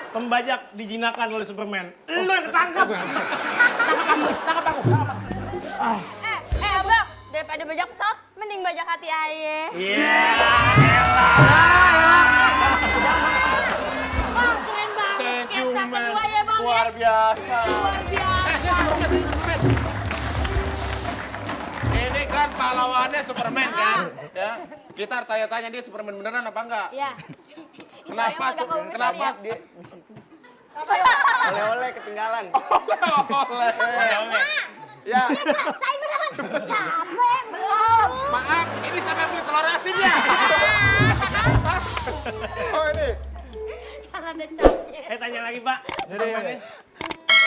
pembajak dijinakan oleh Superman. Lu yang ketangkep. Tangkap aku. Abang, daripada bajak pesawat, mending bajak hati ayah. Iya. Wah, keren banget. Thank you, Sketsa man. kedua ya, Bang. Luar biasa. Luar biasa. Ini kan pahlawannya Superman kan? Ya. Kita harus tanya-tanya dia Superman beneran apa enggak? Iya. Kenapa? Kenapa dia? Oleh-oleh ketinggalan. Oleh. Ya. Selesai beneran. Capek belum. Maaf, ini sampai beli telur asin ya? Oh ini. Karena ada capek. Tanya lagi, Pak. Superman-nya.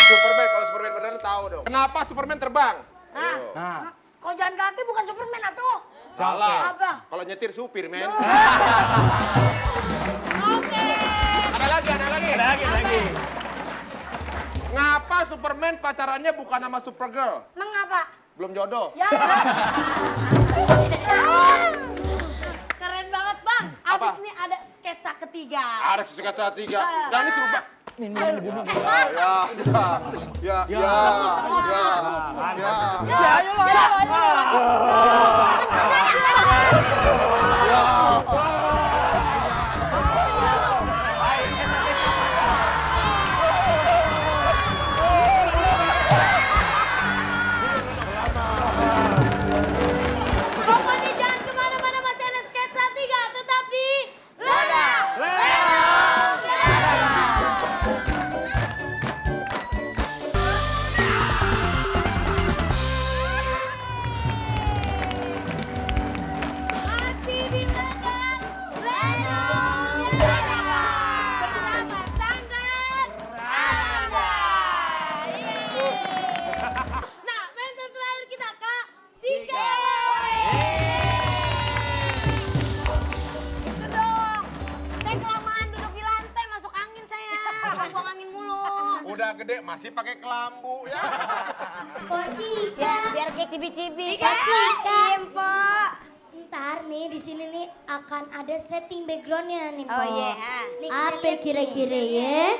Superman, kalau Superman beneran tahu dong. Kenapa Superman terbang? Nah, Kalau jalan kaki bukan Superman atuh. Salah. Apa? Kalau nyetir supir, men. Oke. Ada lagi. ada lagi. Ngapa Superman pacarannya bukan sama Supergirl? Mengapa? Belum jodoh. Ya. Keren banget, Bang. Apa? Abis ini ada sketsa ketiga. Ada sketsa 3. Nah ini seru banget. Ya. Pokoknya jangan kemana-mana, masih ada sketsa 3. Tetap di Lada. Masih di ladang Lenong bersama Sanggar Ananda. Nah, mentor terakhir kita Kak Cike. Itu dong. Saya kelamaan duduk di lantai, masuk angin saya. Buang angin mulu. Udah gede masih pakai kelambu ya. Biar kayak cibi-cibi. Empok. Ntar nih di sini nih akan ada setting backgroundnya nih, Oh Pok. iya. Nih, apa kira-kira ya?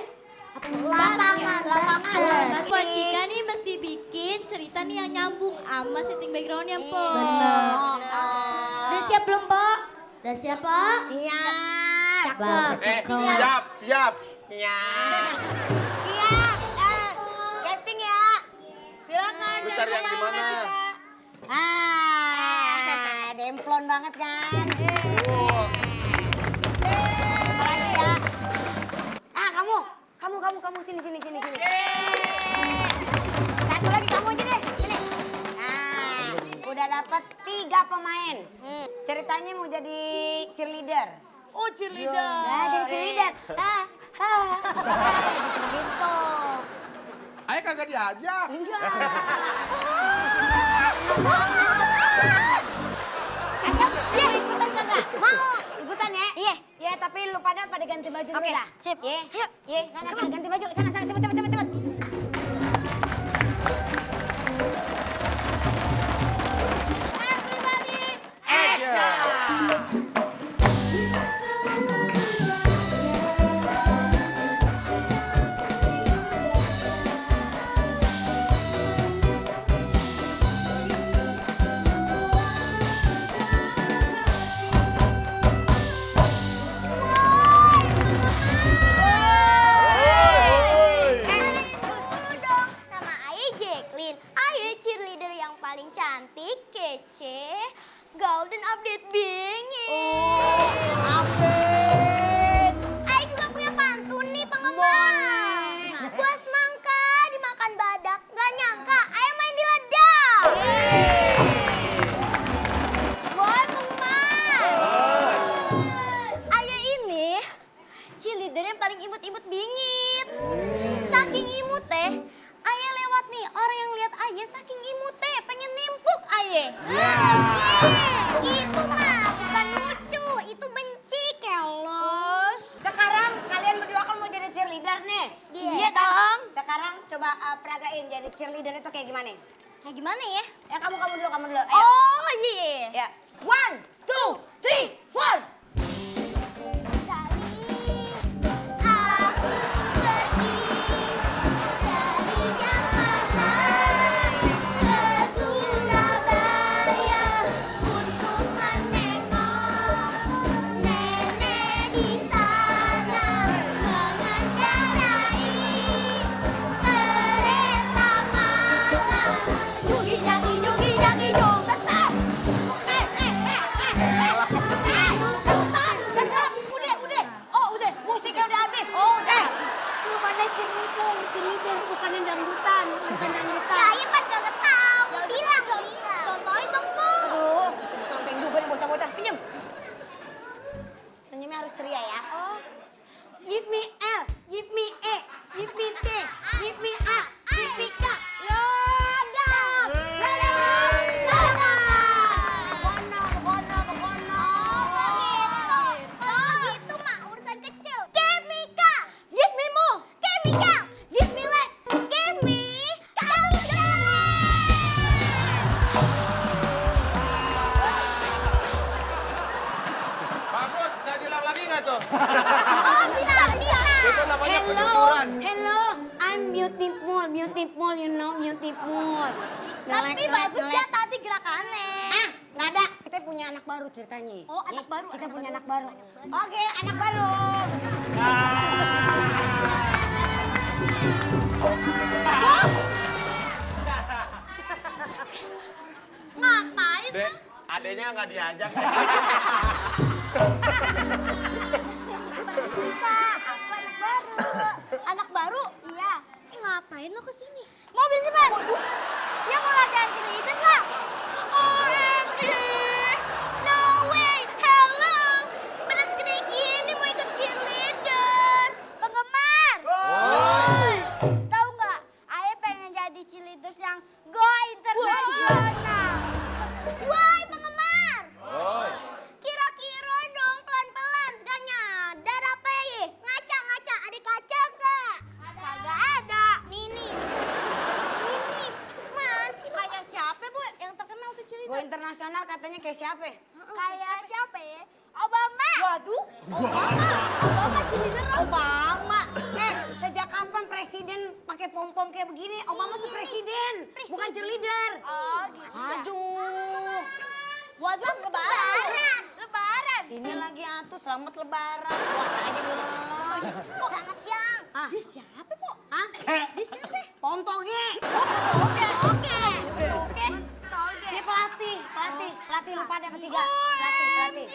Lapangan. Pok Cika nih mesti bikin cerita nih yang nyambung sama setting backgroundnya, Po. Bener. Udah siap belum, Pok? Udah siap, Pok? Siap. Cakep. Siap. Ya. Siap. Casting ya. Silakan. Lu cari yang gimana? Demplon banget kan. Apa lagi ya? Kamu sini. Satu lagi kamu aja deh, sini. Nah, udah dapat 3 pemain. Ceritanya mau jadi cheerleader. Oh, cheerleader. Nah, jadi cheerleader. Gitu. Ayo kagak diajak. Asap, mau ikutan kagak? Mau. Ikutan ya? Iya. Ya, tapi lu pada ganti baju dulu Oke, dah. sip. Ya. Yuk. Sana pada ganti baju. Sana, cepet. Everybody, action! Dulu dong, nama Aye Jacqueline. Aye cheerleader yang paling cantik, kece, gaul dan update bingit. Aye juga punya pantun nih penggemar. Buah semangka dimakan badak, gak nyangka Aye main di ladang. Boy penggemar. Aye ini cheerleader yang paling imut-imut bingit. Saking imut teh, Aye lewat nih, orang yang lihat Aye saking imut teh, pengen nimpuk Aye. Itu mah bukan lucu, itu benci kelos. Sekarang kalian berdua kan mau jadi cheerleader nih. Iya dong. Sekarang coba peragain jadi cheerleader itu kayak gimana? Kayak gimana ya? Ya kamu dulu. Ayo. Oh iya. Ya. 1, 2, 3, 4. Dari aku bocah, pinjam. Senyumnya harus ceria ya. Give me L, give me E, give me T, give me A, give me K. Lodam! Begono. Oh gitu mah urusan kecil. Give me ka, give me mo, give me ya, give me le, give me kamu. Bagus, bisa diulang lagi nggak tuh? Oh bisa. Itu namanya penuturan. Hello, I'm beautiful, you know, beautiful. Tapi bagus ya tadi gerakannya. Nggak ada, kita punya anak baru ceritanya. Oh, anak baru, Kita anak punya baru. anak baru. Oke, anak baru. Ngapain? Dek, adenya nggak diajak. Anak baru? Iya. Ngapain lo kesini? Mau beli semen? Ya mau latihan cheerleader nggak? OMG! No way! Hello! Bener segede gini mau ikut cheerleader. Penggemar! Tahu nggak? Ayah pengen jadi cheerleaders yang go internasional. Woi penggemar! Kira-kira dong pelan-pelan gak nyadar apa ya? Ngaca-ngaca ada kaca gak? Kagak ada. Nini. Man sih kayak siapa bu yang terkenal tuh Go cerita? internasional katanya kayak siapa? Kayak siapa ya? Obama. Waduh. Obama cheerleader Obama. Sejak kapan presiden pakai pom-pom kayak begini? Obama tuh presiden, bukan cheerleader. Oh gitu. Aduh. Waduh lebaran. Lebaran. Ini lagi atuh selamat lebaran. Puasa aja belum. Selamat siang. Ah. Dia siapa po? Hah? Dia siapa? Pontoge. Oke. Dia pelatih lupa ada ketiga. Pelatih.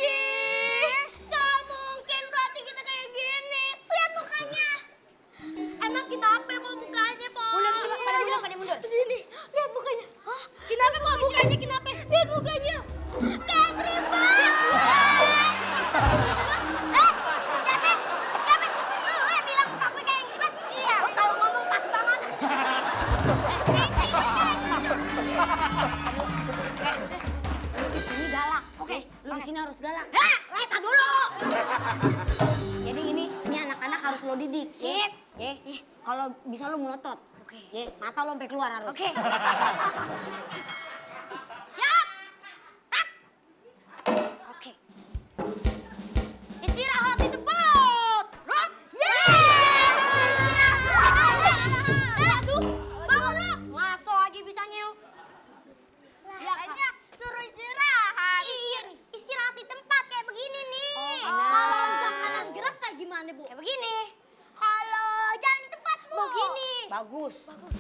Gak mungkin berarti kita kayak gini. Lihat mukanya. Emang kita apa mau mukanya, Po? Mundur, coba pada mundur. Sini, lihat mukanya. Hah? Kenapa, Po? Mukanya kenapa? Lihat mukanya. Gak terima. Siapa? Lu yang bilang muka gue kayak gini, iya. Lu kalau ngomong pas banget. Lu di sini galak. Oke. Lu di sini harus galak. Tar dulu. Jadi ini anak-anak harus lo didik. Sip. Ya. Kalau bisa lo melotot. Oke. Ya, mata lo sampai keluar harus. Oke. Siap. Rak. Oke. Istirahat di tempat. Rak. Aduh, bangun lu. Ngaso aja bisanya lu. Kayaknya suruh istirahat. Iya nih, istirahat di tempat kayak begini nih. enak. Kalau jam kanan gerak kayak gimana, Bu? Kayak begini. Kalau jalan di tempat, Bu. Begini. Bagus.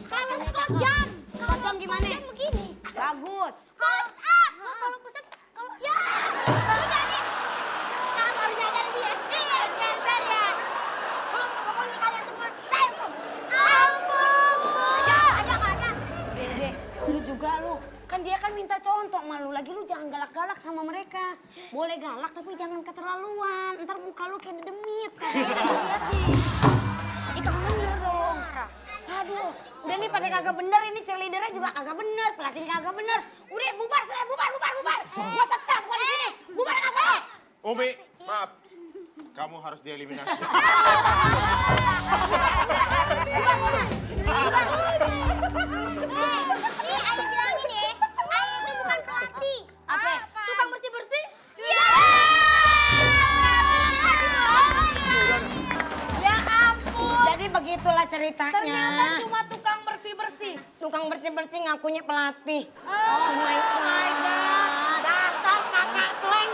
Kalau squat jam. Squat jam gimana? Jam begini. Bagus. Push up. Kalau push up, kalau ya. Lu jadi. Kamu harus nyadarin dia. Iya, nyadar ya. Pokoknya kalian semua saya hukum. Ampun. Ada. Dede, lu juga lu. Kan dia kan minta contoh sama lu. Lagi lu jangan galak-galak sama mereka. Boleh galak tapi jangan keterlaluan. Ntar muka lu kayak demit. Lihat nih. Itu bener dong. Aduh, udah nih pada kagak bener. Ini cheerleadernya juga kagak bener. Pelatihnya kagak bener. Udah bubar. Gua stres gua di sini. Bubar kagak? Umi, maaf. Kamu harus dieliminasi. Nih, Ayah bilangin ya. Ayah itu bukan pelatih. Apa? Tukang bersih-bersih. Iya. Ya ampun. Jadi begitulah ceritanya. Ternyata cuma tukang bersih-bersih. Tukang bersih-bersih ngakunya pelatih. Oh my god. Dasar kakak slang.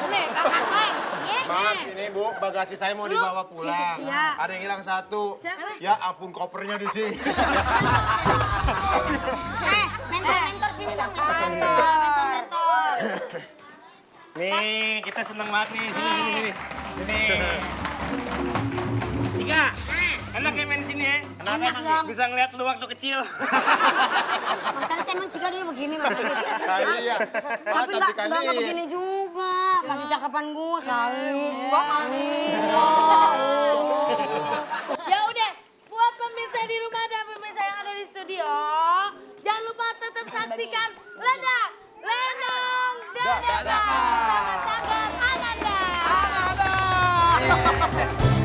Nih, kakak slang. Maaf ini Bu, bagasi saya mau dibawa pulang. Iya. Ada yang hilang satu. Siapa? Ya ampun kopernya di sini. Mentor sini dong, mentor. Nih, kita seneng banget nih. Sini. 3. Enak ya main sini ya. Enak dong. Bisa ngeliat lu waktu kecil. Mas Adit emang jika dulu begini Mas Adit. Iya. Tapi nggak begini juga. Masih cakapan gue kali. Kok kali. Ya udah, buat pemirsa di rumah dan pemirsa yang ada di studio, jangan lupa tetap saksikan Ledak, Lenong, Dadakan bersama Sagar Ananda. Ananda.